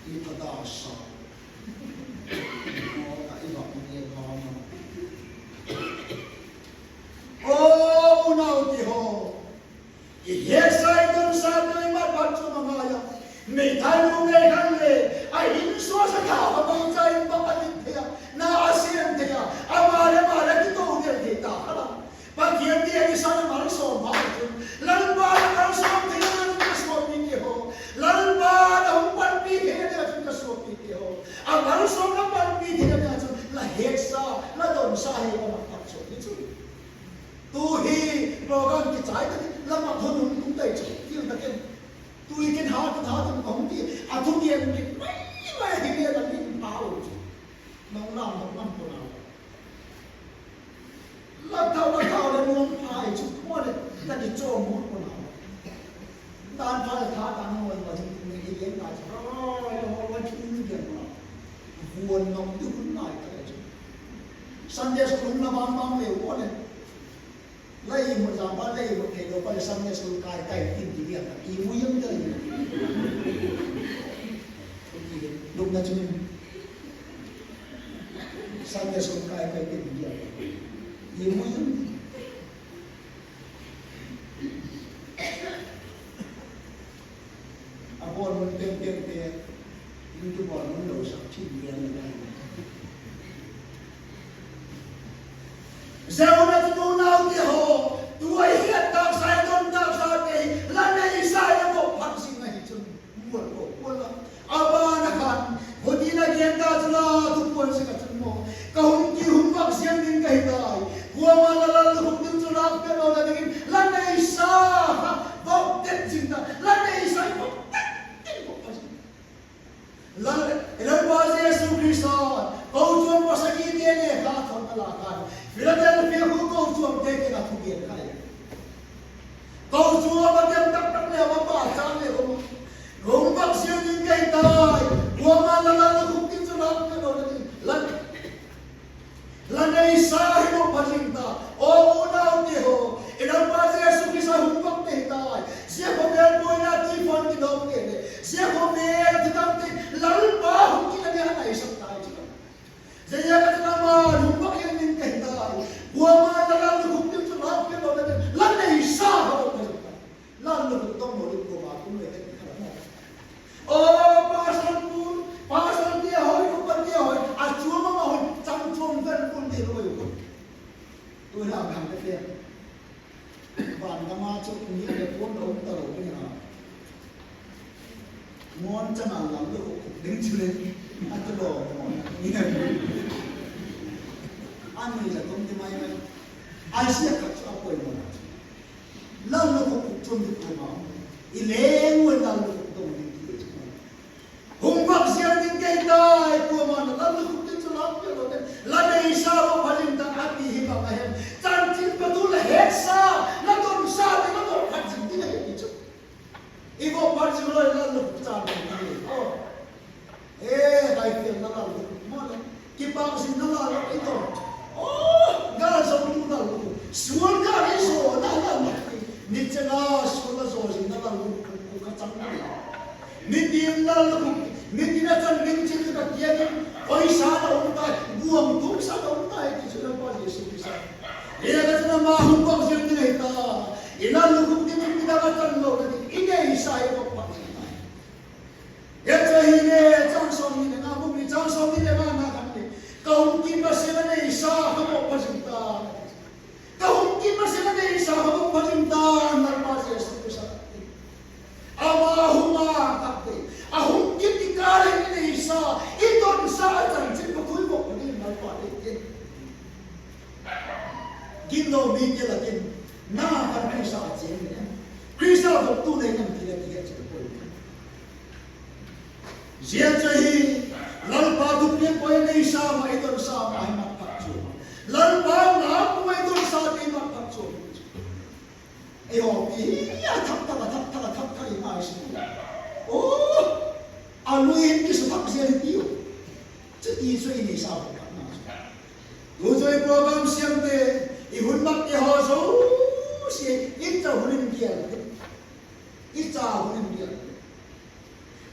I pha ta sa. Ka i ba ni ba ma. O, unaute haw. I hesa i don sa doi ma pat chu ma ngai a. Meithai nu ngei khan le, a in sua sa tha a bang cha in bang a dik thei a, na a siam thei a, ama le ama le kito del thei ta kha la. Pathian ti a ni sa na malsawm ma chun, Lalpa la malsawm thei na chun ka suapite haw. Lalpa la hung panpi thei na chun ka suapite haw. A malsawm la panpi thei hi ka mat tak chu ni chu. Tu hi program kichai tak in la mat hun hun tung tai chu, thil tak in. Tu hi ken ha tu ha tu ka hung ti, a thugen bit mai mai hi le la min pau chu. Nong lam nong lam ko na. La thau, la thau le nuam pha hi chu, maw le, la kichawm hun ko na. Dan pha le tha dan nuam ma chu, ni hi gen na chu, oi, oi, oi, chu ni gen na. Vuan nong tu hun nai ta chu. Sunday school hung na bang bang le, maw le. La i mu zang pa, la i mu thei lo pa le Sunday school kai kai tin ti dia ta. I mu yam ta i. Lukna chu Sunday school kai kai tin ti dia ta. I mu yam. A bawl mun pengpengte, in kibawl mun lo sak thim lian a dai. Zia hun a chu unaute haw, tu a i het tâksa, i don tâksate hi la neisa a vop phat zing ahi chun, mual ko pual a. A ban a khan, hutin a gen ta chu la, tu puan sik a chun maw, ka hung ki hung vak ziang ding ka hi tai. Kuama'n la lallukhuk ding chu lâk pêk lo na dingin la neisa kha vop det zing ta, la neisa vop det ding vop phat zing. La, i Lalpa Jesu Khrista, kochuam pasagite le kha thon a la khan, Philadelphia khu kochuamte kiang a thugen kha hi. Kochuam a tem tak tak le a pâkchat le um, hung vak ziang ding ka hi tai. Kuama'n la lallukhuk ding chu lâk pêk lo na ding, la neisa hi vop phat zing ta. Aw unaute haw, i Lalpa Jesu Khrista hung vak nei tai. Zia khawvel buaina tuipha kidawkte le, zia khawvel thutangte, Lalpa hung kit a ding a naisak tai chu. Zia ziak a chun ama'n hung vak ziang ding ka hi tai. Kuama'n la lallukhuk ding chu lâk pêk lo na ding, la neisa kha vop phat zing ta. Lallukhuk dong lo ding kuama kum le het kha la maw. Aw, pastor pu, pastorte haw, upate haw, a chuam a ma haw, chang chuam vel pun ti lo u. Tu'n a bang ka te. Van gam a chu ni le puan lo um ta lo ni a. Ngawn chang a lallukhuk ding chu le, a tu lo ngawn. A ni la tum ti mai mai. Isaiah kha chu a poimaw chu. Lallukhuk chuam ding kuama um. I leng ua lallukhuk dong ding ti chu. Hung vak ziang ding ka hi tai, kuama'n la lallukhuk ding chu lâk pêk lo na ding, la neisa vop phat zing ta a ti hi bang a hem? Chanchinpha thu la hetsa, la donsa te la vop phat zing ding ahi ti chu. I vop phat zing lo i lallukhuk chan ding ahi. Aw. E, daifialna lallukhuk maw le, kipâk zingna lallukhuk i don. Aw, gâl zotuna lallukhuk, sual gâl i zona lallukhuk, ni chena sual a zo zingna lallukhuk ka chang ahi. Mitin lallukhuk, mitin a chan ding chin ka tiak in, poisa la um tai, guangthu sa la um tai ti chu Lalpa Jesu Khrista. Zia ka chun ama hung vak ziang ding ahi ta. I lallukhuk ding in midang a chan lo na ding, i neisa i vop phat zing ta. Zia chu ahile chang sawmni le nga, bung ni chang sawmni le nga na khan le, ka hung kit masang a neisa ka vop phat zing ta. Ka hung kit masang a neisa ka vop phat zing ta, Lalpa Jesu Khrista. Ama hung a tak te, a hung kit i kâl in i neisa, i donsa a chanchinpha thu i vop phat ding Lalpa te tin. Gitlo mite lak in, nang khan Khrista a chiang em? Khrista voptu nei em ti le ti het chu poi. Zia chu hi, Lalpa thupiak poi, neisa ma, i donsa ma hi mat phat chu. Lalpa na poi, i donsa te mat phat chu. Eihaw pi, a thak thak, a thak thak, a thak thak i ngai si. Aw, a lui in kisa thak zia hi tiu. Chuti chu i neisa vop phatna chu. Tu chu i program siamte, i hun matte haw zosia, i cha hun in gial. I cha hun in gial.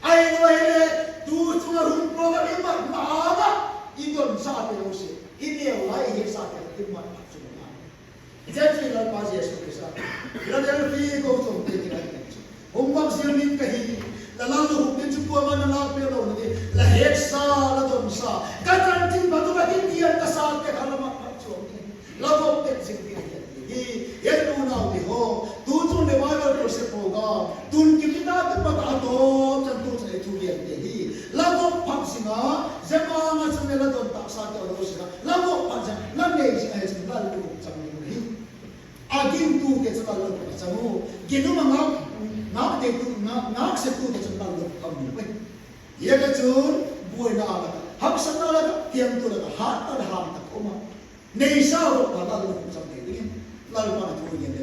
Ahiloleh, tu chung a hun program i mat ma a, i donsate zosia, i neu lai i hetsate i mat phat chu ma. Zia chu Lalpa Jesu Khrista, Philadelphia kochuamte kiang a a gen chu. Hung vak ziang ding ka hi, la lallukhuk ding chu kuama'n a lâk pêk lo na ding, la hetsa, la donsa, ka chanchinpha thu ka kitian ka sate kha la mat phat chu a ding, la vop phat zing ding ahi. Hi, hi unaute haw, tu chun le Bible tawh se program, tun kipina te pat a tawp chan tu chun le thugente hi, la vop phat zing a, zia ma nga chun le la don taksate zosia, la vop phat zing, la ne Zia hi chun Lal lukhum chang ding ahi. A gingtute chu Lal lukhum a chang u. Ginum a ngâk, ngâk te tu, ngâk, ngâk se tute chun Lal lukhum a um ahi. Zia ka chun buaina lak ah, haksatna lak ah, tiamtu lak ah, hat tak, hâm tak um a, neisa lo pa Lal lukhum chang thei dingin Lalpa'n a thu gen